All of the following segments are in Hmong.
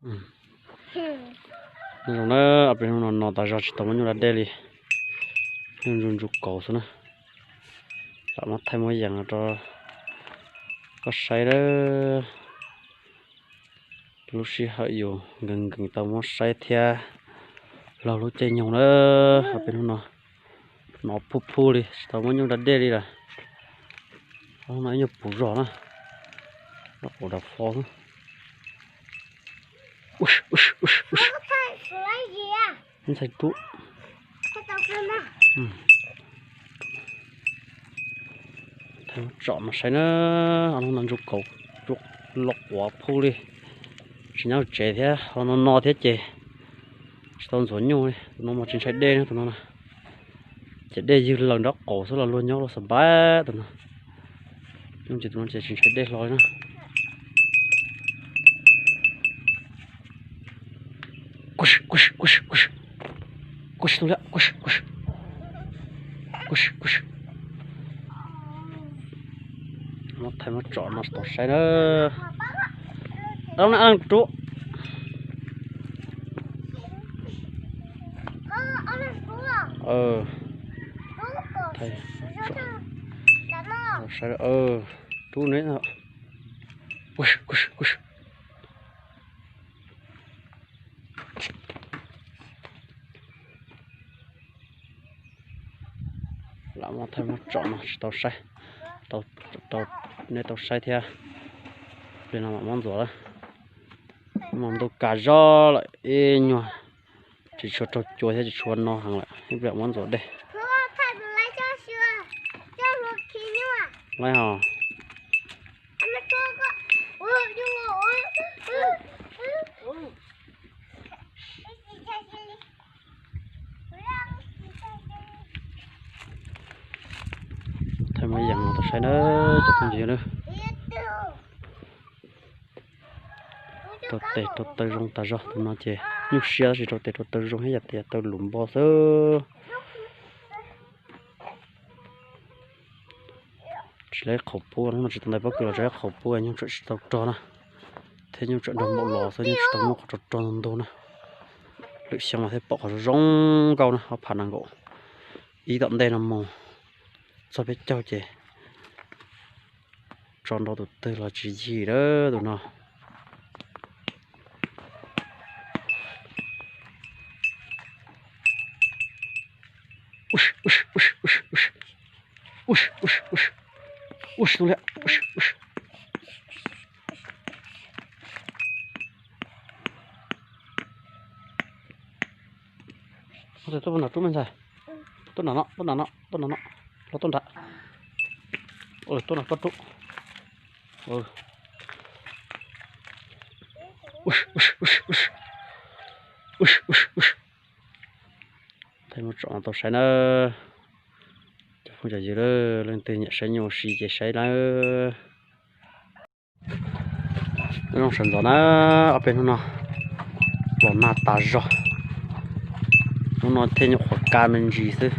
Nyob zoo na, ob peb hnub no no tas zog tsis tau muaj nyuj da dej li, nyuj ntsuj ntsuj kaus xwb na. Lam muab thaij muab yees rau koj saib na. Lub sij hawm yus nkees nkees tau muab saib thiab laug lub caij nyoog na. Ob peb hnub no no phuj phuj li tsis tau muaj nyuj da dej li lawm. Ob hnub no ib nyuag puv zog na, no ua dav fo xwb. Ntxhais tub, thaij muab tsom no saib na. Ob hnub no ntsuj kaus, ntsuj loj quav phuj li, tsis nyob tsev thiab ho no no thiab ces tsis tau ntxuav nyuj li. Tus no mas tsis ntshai dej na, tus no na. Ces dej ywg laws nraub qaum xwb los luag nyob los xav npab tus no. Nyob ces tus no ces tsis ntshai dej hlo li na. Kuj, kuj, kuj, kuj, kuj, kuj, kuj, kuj. Muab thaij muab tsom no tau saib na. Rub. Thaij tsom, saib, rub ne. Kuj, kuj, kuj. Lam muab thaij muab tsom no tsis tau saib, tau, nej tau saib thiab. Pliag no mam muab ntxuav lawm. Mas ntuj kas zog lawm ib nyuag, tsis tshua raug cua thiab tsis tshua no heev lawm, ib pliag muab ntxuav dej. Laib hos. Thaij muab yees no tau saib na, cov phooj ywg na. Rau tes rau taw zoo tas zog, tus no ces nyuj siab tab sis rau tes rau taw zoo thiab, yam tes yam taw lus npo xwb. Tsis lawv qhaus pub, hnub no tsis tau ntais pob kws los tsis lawv qhaus pub, nyuj tseem tsis tau rog na, thiab nyuj tseem nrog npaum los xwb, nyuj tsis tau muaj qhov rog rog ntug ntug na. Lwm xyoo mas thiaj pom qhov zoo zoo nkauj na, ob phav nees nkaum ib tom ntej no mus txog peb caug ces tso nrau tus twg los tsis yig lawm tus no. Tuaj nram no, tuaj nram no, tuaj nram no, los tuaj nram. Tuaj nram koj rub. Thaij muab tsom no tau saib na. Cov phooj cov ywg, leej twg nyiam saib nyuj ua si ces saib na. Nyob zoo sawv ntxov na, ob peb hnub no los nag tas zog, hnub no thiaj nyuam qhuav kaj me ntsis xwb.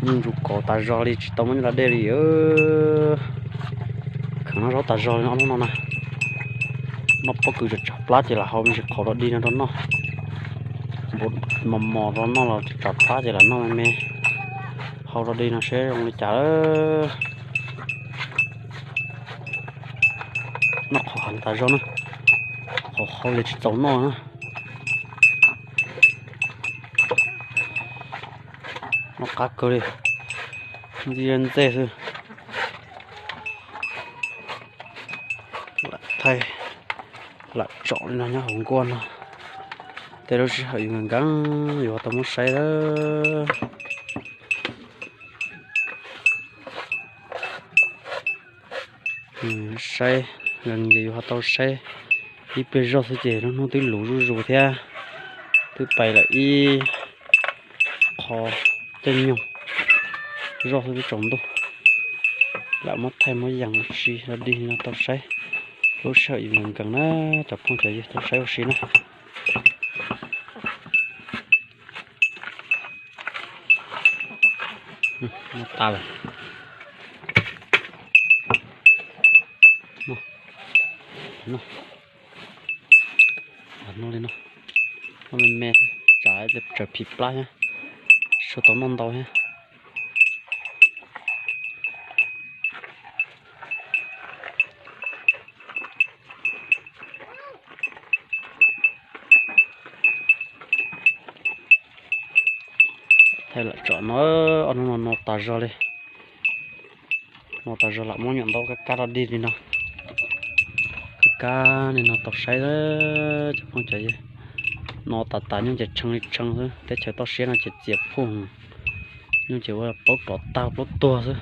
Nyuj ntsuj kaus tas zog li, tsis tau muaj nyuj da dej li. Kheev noj zaub tas zog li no hnub no na. Noj pob kws tsam tsam plab ces lam hau me ntsis qhauv rau dig no rau noj. Npua mos mos rau noj los tsam plab ces lam noj me me, hau rau dig no seb zoo li cas. Noj qhauv heev tas zog na, qhauv hau ces tsis txaus noj na. Noj qab kawg li, ntxi ntxej xwb. Lam thaij, lam tsom li no nyob hauv nkuaj no, tej lub sij hawm yus nkees nkees yus ho tau muab saib lawm. Saib nkees ces yus ho tau saib ib pliag zog xwb ces lub hnub twb luv zuj zus thiab, twb pais lawm ib qho caij nyoog zoj xwb twb tsaus ntuj. Lam muab thaij muab yees ua si rau dig no tau saib, lub sij hawm yus nkees nkees na, cov phooj cov ywg tau saib ua si na. Muab tas lawm. No li no, no me me, tsam tsaws phim plab thiab, tsis tau noj ntau thiab. Thaij lam tsom no, ob hnub no no tas zog li. No tas zog lam muab nyuam ntau kab kab rov dig li no. Kab kab li no tau saib cov phooj cov ywg. No tas tas nyuj ces tshee li tshee xwb, teb chaws toj siab no ces txias phuj, nyuj ces ua plaub rov tag plaub tuag xwb.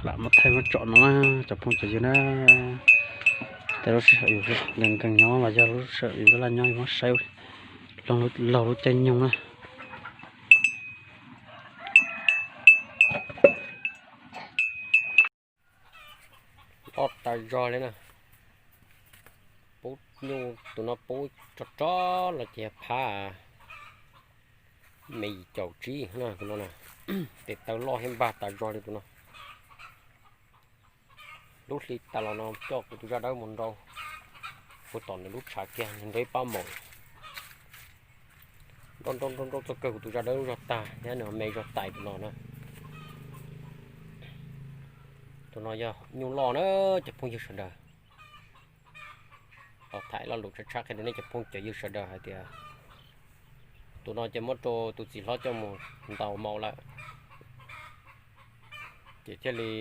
Lam muab thaij muab tsom no na cov phooj cov ywg na. Tej lub sij hawm yus nkees nkees nyob los yog lub sij hawm yus laj nyob yus muab saib laug lub caij nyoog na. Ob tas zog li na. Pub nyuj tus no pub rog rog los ces phab me yim caum tsib na tus no na. Tes taw loj thiab npag tas zog li tus no. Lub hli tas los no coj kuv tus zaj dawb mus nrau, kuv tom nws lub tshav kiag nws nrau ib pab maum. Nrau nrau nrau nrau txog kawg kuv tus zaj dawb lub zog tag thiab nws me zog tais tus no na. Tus no yog nyuj loj na cov phooj ywg sawv daws. Los tham lo lus tshab tshab qhia rau nej cov phooj cov ywg sawv daws hais tias tus no ces muab rau tus txiv hlob coj mus ntaus maum lawm, ces thiaj li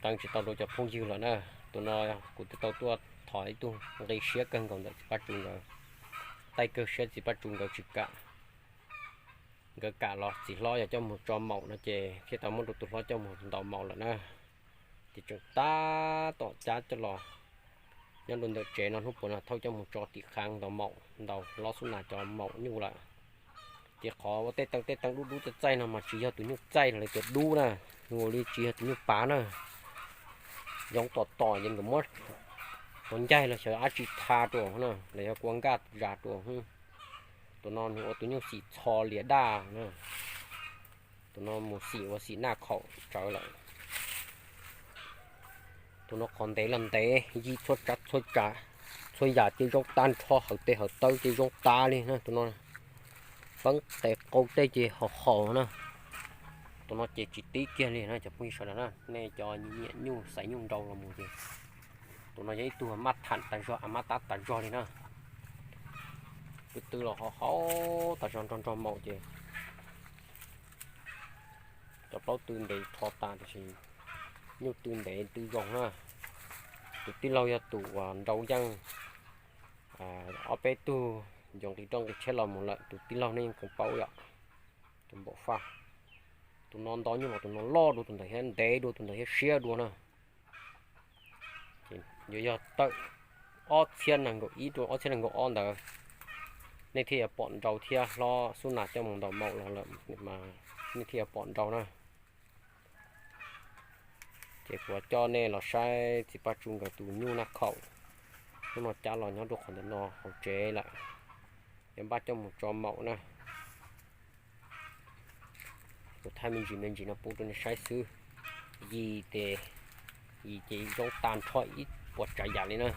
qee tsis tau rau cov phooj ywg lawm na. Tus no kuv twb tau tuaj thov ib tug nqi siab kawg nkaus ntawm txiv Paj Tsu nkawd, taij kawg siab txiv Paj Tsu nkawd tsis kam, nkawd kam los txiv hlob yog coj mus tso maum no ces thiaj tau muab rau tus hlob coj mus ntaus maum lawm na. Ces tseem tab tom cab coj los nyob rau ntawm tsev no hnub puas no thauj coj mus tso tim qhaav ntaus maum, ntaus hlob Xub Nas cov maum nyuj lawm. Ces qhov ua tej teej tej teej dub dub txaij txaij no mas tsis yog tus nyuj txaij los li tias dub na, nws ua li tsis yog tus nyuj pav na. Yoov tom tom ces nkawd muab ua ncaig los xyov dab tsi tha rau na, los yog kua nkaj zas rau. Tus no nws ua tus nyuj xim txho lias daj na. Tus no mus xim ua xim naj khaum tsawv lawm. Tus no qhov ntev los ntev, yig txhua tsav txhua tsav, txhua yam ces zoo tag nrho, hawv tes hawv taw ces zoo tas li na. Tus no feeb tes qau tej ces haum haum na. Tus no ces tsis tib kiag li na cov phooj ywg sawv daws na, nej cov nyiam nyuj xaiv nyuj nrau los mus ces tus no yog ib tug maj tham tas zog, a maj tab tas zog li na. Twb twb los haum haum tas zog nrog nrog maum ces cov plaub tw ntev rho tas tiam sis nyuj tw ntev tw zoo na. Tus tij laug yog tus uas nrau yeej ob peb tug nco nqi roj nqi tsheb los mus lawm, tus tij laug nej yeej kheev paub yom. Tus npaum faj, tus no nto nyuj los tus no loj dua tus ntawd thiab ntev dua tus ntawd thiab siab dua na. Yuav yog tawm ob txhiab nees nkaum ib rau ob txhiab nees nkaum ob ntawd, nej thiaj yuav pom nrau thiab hlob Xub Nas coj mus ntaus maum los lawm mas nej thiaj yuav pom nrau na. Ces kuv coj nej los saib txiv Paj Tsu nkawd tus nyuj naj khaum. Hnub no cab los nyob rau qhov ntawm no hauv tsev lawm, yuav npaj coj mus tso maum na. Kuv thaij me ntsis me ntsis no pub rau nej saib xwb. Yim tes, yim ces zoo tag nrho ib puas tsav yam li na.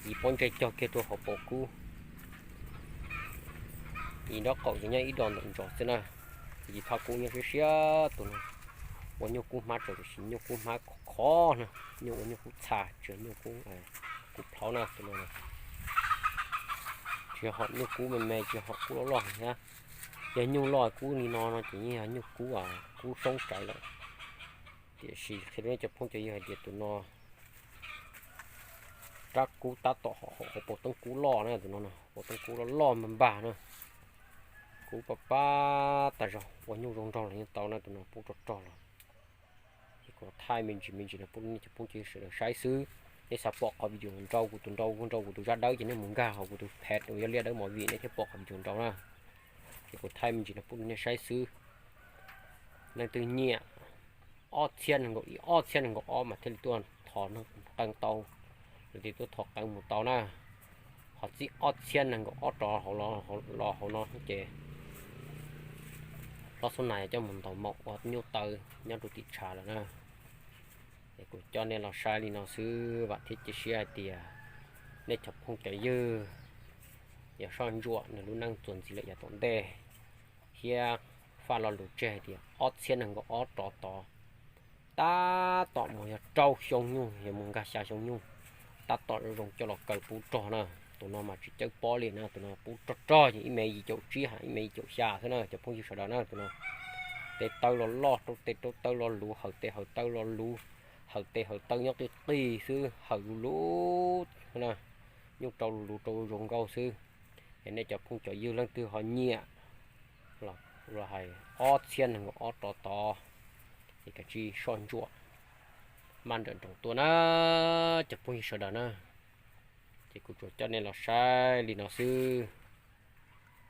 Yim pob ntseg cog kiag rau hauv paus kub, yim nraub qaum ces nyob ib do ntawm ntsos xwb na. Yim phaj kub nyob siab siab tus no, ua nyuj kub hmab tso tiam sis nyuj kub hmab khov khov na, nyuj ua nyuj kub txha tsis yog nyuj kub kub plhaub na tus no. Tsis yog hom nyuj kub me me, tsis yog hom kub loj loj thiab. Yog nyuj loj kub li no no ces yeej yog nyuj kub, kub soob tsawv lawm. Tiam sis qhia rau nej cov phooj cov ywg hais tias tus no rab kub tab tom hauv hauv paus teeb kub loj na, tus no paus teeb kub loj loj npag npag na. Kub pab pab tas zog, ua nyuj zoo nraug los yeej tau na, tus no pub rog rog los. Ces kuv thaij me ntsis me ntsis no pub rau nej cov phooj cov ywg sawv daws saib xwb. Nej xav pom qhov video nrau kuv tus nrau, nrau kuv tus zaj dawb ces nej mus nkag hauv kuv tus phev uas yog Liaj Dawb Movie nej thiaj pom qhov video nrau na. Ces kuv thaij me ntsis no pub rau nej saib xwb. Leej twg nyiam ob txhiab nees nkaum ib, ob txhiab nees nkaum ob mas thiaj li tuaj thov qee tau, los tias tuaj thov qee mus tau na. Ho txij ob txhiab nees nkaum ob rov los hauv no ces hlob Xub Nas coj mus ntaus maum ua nyuj taw nyob rau tim tshav lawm na. Es kuv coj nej los saib li no xwb, vam thiab cia siab hais tias Nej cov phooj cov ywg, yog soj ntsuam nws lub neej txuas ntxiv lawm yav tom ntej, thiab faj lo lus tseg hais tias ob txhiab nees nkaum ob rov tod, tab tom mus yog rau xyoo nyuj, yog mus nkag xya xyoo nyuj, tab tom zoo zoo coj los kaw pub rog na. Tus no mas tsis cawb pob li na, tus no pub rog rog ces ib me yim caum tsib ha ib me yim caum xya xwb na cov phooj ywg sawv daws na. Tus no tes taw los loj, rau tes rau taw los luv, hawm tes hawm taw los luv, hawm tes hawm taw nyob qig qig xwb, hawm luv luv na, nyuj rau luv luv rau zoo nkauj xwb. Yog nej cov phooj cov ywg leej twg ho nyiam los hais ob txhiab nees nkaum ob rov tod, ces kav tsij soj ntsuam maj nrawm nroos tuaj na cov phooj ywg sawv daws na. Ces kuv tsuas coj nej los saib li no xwb,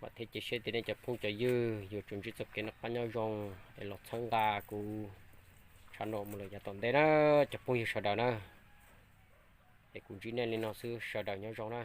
vam thiab cia siab tias nej cov phooj cov ywg yuav tsum ntsib txoj kev noj qab nyob zoo es los txhawb nqa kuv tshaj no mus lawm yav tom ntej na cov phooj ywg sawv daws na. Es kuv ntsib nej li no xwb, sawv daws nyob zoo na.